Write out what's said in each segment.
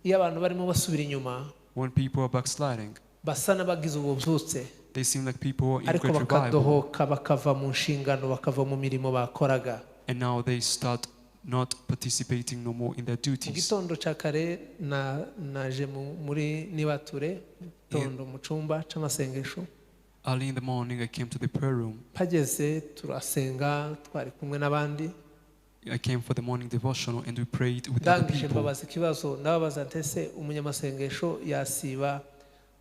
Iyo abantu barimo basubira inyuma, When people are backsliding, basa n'abagize ububyutse, they seem like people who are in ariko great revival. Bakadohoka bakava mu nshingano, bakava mu mirimo bakoraga. And now they start not participating no more in their Mu duties. Gitondo cya kare na naje muri nibature gitondo mu cyumba cy'amasengesho. Early in the morning, I came to the prayer room. Mpageze turasenga, twari kumwe n'abandi. I came for the morning devotional and we prayed with other Ndangije people. Mbabaza ikibazo, ndababaza nti ese umunyamasengesho yasiba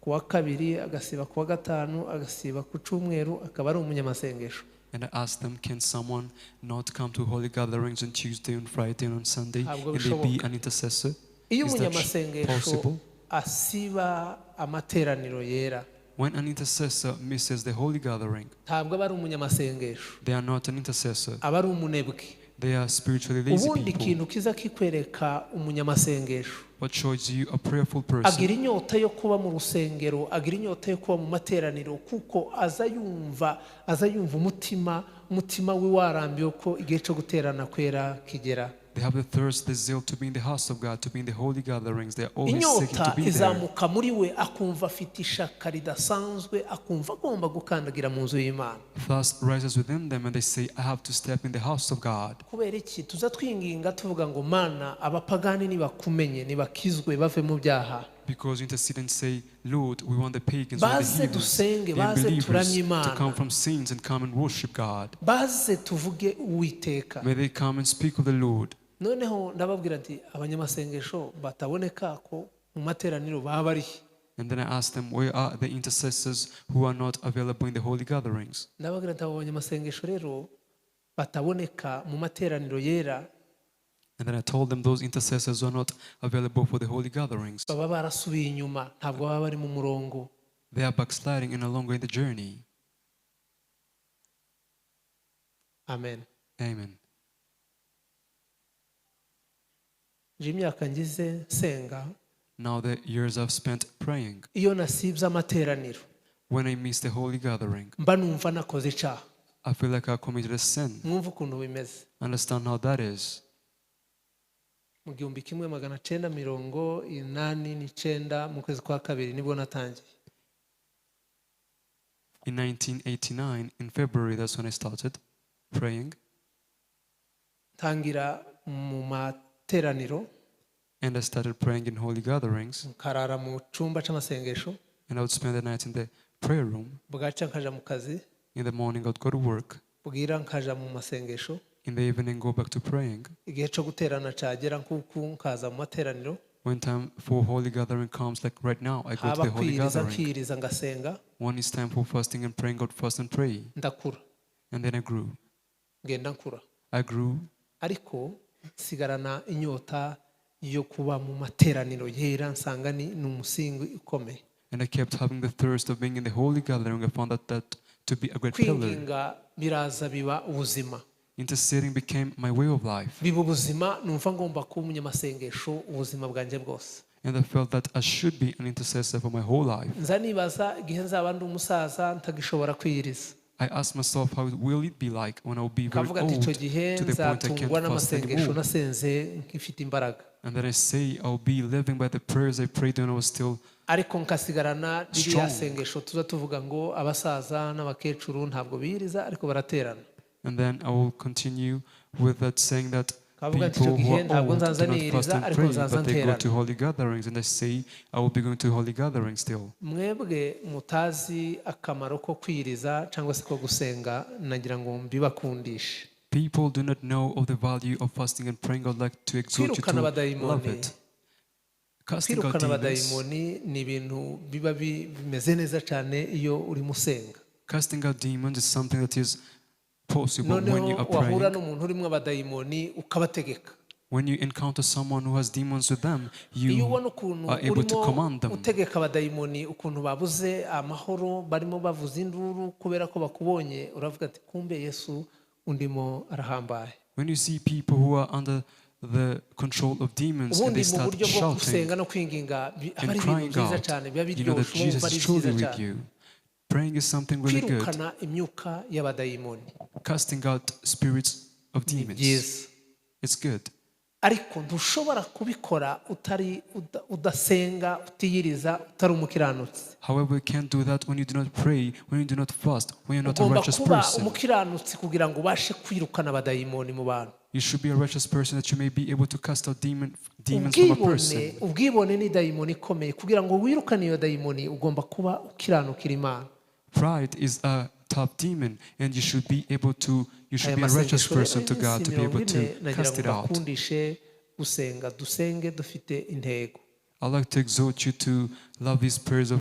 ku wa kabiri, agasiba ku wa gatanu, agasiba ku cyumweru, akaba ari umunyamasengesho? And I asked them, "Can someone not come to holy gatherings on Tuesday, on Friday, and on Sunday, Ntabwo and they be bishoboka. An intercessor?" Iyo Is that umunyamasengesho possible? Asiba amateraniro yera, When an intercessor misses the holy gathering, ntabwo aba ari umunyamasengesho, they are not an intercessor. Aba ari umunebwe. They are spiritually lazy Ubundi people. ikintu kiza kikwereka umunyamasengesho, What shows you a prayerful person? Agira inyota yo kuba mu rusengero, agira inyota yo kuba mu materaniro, kuko aza yumva umutima we warambiwe ko igihe cyo guterana kwera kigera. They have the thirst, the zeal to be in the house of God, to be in the holy gatherings. They are always seeking Inyota to be there. Izamuka muri we, akumva afite ishaka ridasanzwe, akumva agomba gukandagira mu nzu y'Imana. Thirst rises within them and they say, "I have to step in the house of God." Kubera iki tuza twinginga tuvuga ngo Mana, abapagani nibakumenye, nibakizwe bave mu byaha. Because you intercede and say, "Lord, we want the pagans, we want the Baze heathens, dusenge, the baze unbelievers turamye to Imana. Come from sins and come and worship God." Baze tuvuge Uwiteka. May they come and speak of the Lord. Noneho ndababwira nti abanyamasengesho bataboneka ko mu materaniro baba bari? And then I asked them, "Where are the intercessors who are not available in the holy gatherings?" Ndababwira nti abo banyamasengesho rero bataboneka mu materaniro yera, And then I told them those intercessors who are not available for the holy gatherings, baba barasubiye inyuma, ntabwo baba bari mu murongo. they are backsliding and no longer in the journey. Amen. Amen. Nje imyaka ngize nsenga, Now the years I've spent praying, iyo nasibye amateraniro, when I miss the holy gathering, mba numva nakoze icyaha. I feel like I committed a sin. Mwumve ukuntu bimeze. Understand how that is. Mu 1989 mu kwezi kwa kabiri nibwo natangiye. In 1989, in February, that's when I started praying. Ntangira mu materaniro, And I started praying in holy gatherings. Nkarara mu cyumba cy'amasengesho. And I would spend the night in the prayer room. Bwaca nkaja mu kazi. In the morning, I would go to work. Bwira nkaja mu masengesho. In the evening, go back to praying. Igihe cyo guterana cyagera nk'uku nkaza mu materaniro. When time for holy gathering comes, like right now, I go to Haba the holy kwiyiriza, gathering. Nkiyiriza ngasenga. When it's time for fasting and praying, I would fast and pray. Ndakura. And then I grew. Ngenda nkura, I grew, ariko nsigarana inyota yo kuba mu materaniro yera, nsanga ni umusingi ukomeye. And I kept having the thirst of being in the holy gathering. I found that to be a great pillar. Kwinginga biraza biba ubuzima. Interceding became my way of life. Biba ubuzima, numva ngomba kuba umunyamasengesho ubuzima bwanjye bwose. And I felt that I should be an intercessor for my whole life. Nza nibaza igihe nzaba ndi umusaza ntagishobora kwiyiriza. I asked myself, how will it be like when I will be very Nkavuga ati old icyo gihe to the point I nzatungwa can't fast n'amasengesho anymore? nasenze nkifite imbaraga. And then I say I'll be living by the prayers I prayed when I was still Ariko nkasigarana ririya strong. Sengesho tuza tuvuga ngo abasaza n'abakecuru ntabwo biyiriza ariko baraterana. And then I will continue with that saying that Kavuga nti icyo people who gihe are ntabwo old nzaza do not fast niyiriza and ariko pray, nzaza but they go nterana. To holy gatherings. And I say I will be going to holy gatherings still. Mwebwe mutazi akamaro ko kwiyiriza cyangwa se ko gusenga, nagira ngo mbibakundishe. People do not know of the value of fasting and praying. I would like to exhort you Kwirukana to abadayimoni, love it. Casting out kwirukana demons, abadayimoni ni ibintu biba bimeze neza cyane iyo urimo usenga. Casting out demons is something that is possible when Noneho you are wahura praying. N'umuntu urimo abadayimoni ukabategeka. When you encounter someone who has demons with them, Iyo you ubona ukuntu are able to urimo command them. Utegeka abadayimoni, ukuntu babuze amahoro, barimo bavuza induru kubera ko bakubonye, uravuga ati kumbe Yesu undimo arahambaye. When you see people who are under the control of demons and Ubundi they mu start buryo bwo shouting gusenga no kwinginga aba and ari ibintu crying byiza out, cyane, biba you know that biryoshye, wumva Jesus ari is truly byiza with cyane. You. Praying is something really good. Kwirukana imyuka y'abadayimoni Casting out spirits of ni demons. byiza. It's good. Ariko ntushobora kubikora utari udasenga, utiyiriza, utari umukiranutsi. However, you can't do that when you do not pray, when you do not fast, when you're not a Ugomba righteous kuba person. umukiranutsi kugira ngo ubashe kwirukana abadayimoni mu bantu. You should be a righteous person that you may be able to cast out demons from a person. Ubwibone ni dayimoni ikomeye. Kugira ngo wirukane iyo dayimoni, ugomba kuba ukiranukira Imana. Pride is a tough demon, and you should Aya be a righteous masengesho rero person to God y'iminsi to be 40 able to nagira cast ngo it out. mbakundishe gusenga. Dusenge dufite intego. I'd like to exhort you to love these prayers of